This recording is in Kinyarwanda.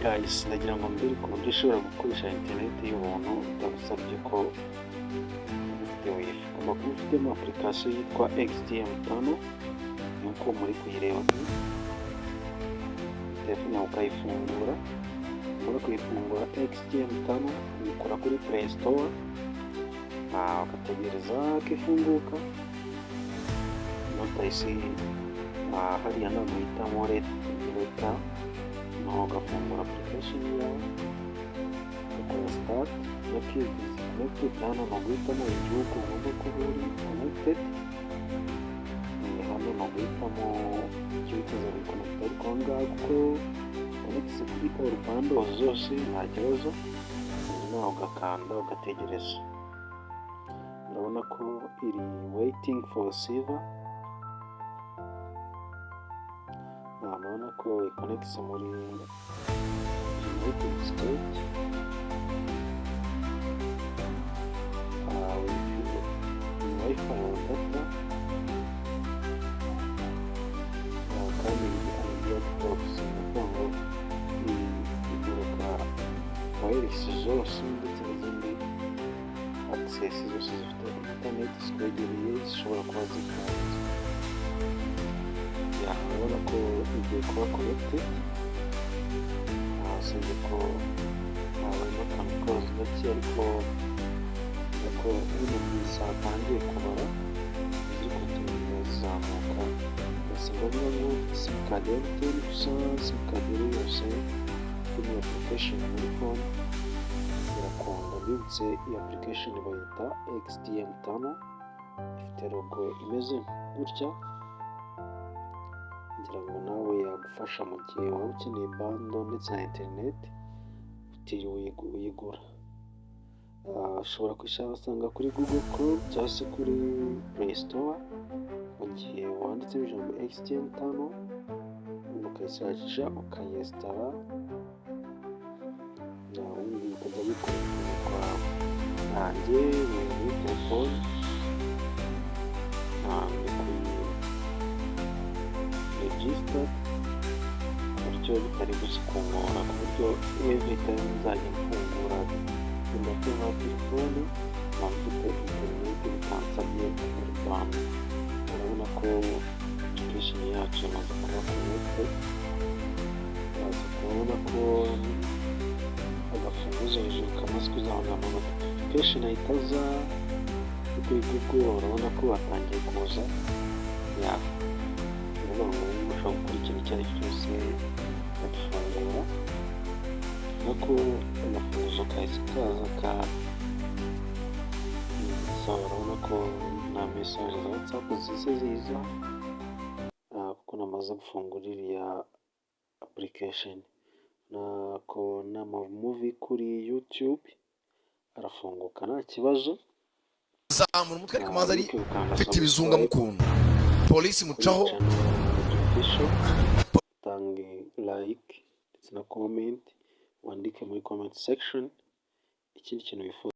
Guys, ndagira ngo mbere ku buryo ushobora gukoresha interineti y'ubuntu bitagusabye ko uba ufite WiFi. Ugomba kuba ufitemo application yitwa XDM Tunnel nk'uko muri kuyireba, telefone yawe ukayifungura, wamara kuyifungura, XDM Tunnel uyikura kuri Play Store, ugategereza ko ifunguka. Notayisi hariya ntabwo uhitamo later, naho ugafungura application yawe, ugakora start ya connected. Hano ni uguhitamo igihugu ugomba kuba uri connected, hano ni uguhitamo icyo wifuza gukonekita, ariko aha ngaha kuko connected kuri all bundles zose, nta kibazo. Nawe ugakanda, ugategereza. Urabona ko iri waiting for server. Urabona ko ikonekise muri United State WiFi or data, kandi iri unblock box, ni ukuvuga ngo iguruka wireless zose ndetse n'izindi access zose zifite interineti zikwegereye zishobora kuba zifunze. Urabona ko igiye kuba connected, usibye ko habayemo akantu k'akabazo gake, ariko ko bino zatangiye kubara, ziri kugenda zizamuka. Si ngombwa ngo simukadi ya MTN gusa, simukadi iyo ari yo yose ifite application muri phone irakunda. Mbibutse, iyi application bayita XDM Tunnel, ifite logo imeze gutya. Ngira ngo nawe yagufasha mu gihe waba ukeneye bundle ndetse na interineti utiriwe uyigura. Ushobora kuyisanga kuri Google Chrome cyangwa se kuri Play Store, mu gihe wanditsemo ijambo XDM Tunnel, ukayishakisha, ukayinstalla, ubundi ukajya wikorera utuntu twawe. Nanjye muri telefone ndi kuyi register ku buryo bitari buze kungora, ku buryo every time nzajya mfungura ndafungura telefone nkaba mfite interineti bitansabye kugura bundle. Urabona ko application yacu yamaze kuba connected, uraza kubona ko agafunguzo hejuru kamaze kuzamuka, ama notification ahita aza kuri Google. Urabona ko batangiye kuza. Ya, ni ukuvuga ngo ushobora gukora ikintu icyo ari cyo cyose ukagifungura, urabona ko agafunguzo kahise kaza ka urabona ko na message za WhatsApp zihise ziza kuko namaze gufungura iriya application, ko n'ama movie kuri YouTube arafunguka nta kibazo. Zamura umutwe, ariko amazi ari mfite ibizunga mukuntu polisi mucaho. Utange like ndetse na comment, wandike muri comment section ikindi kintu wifuza.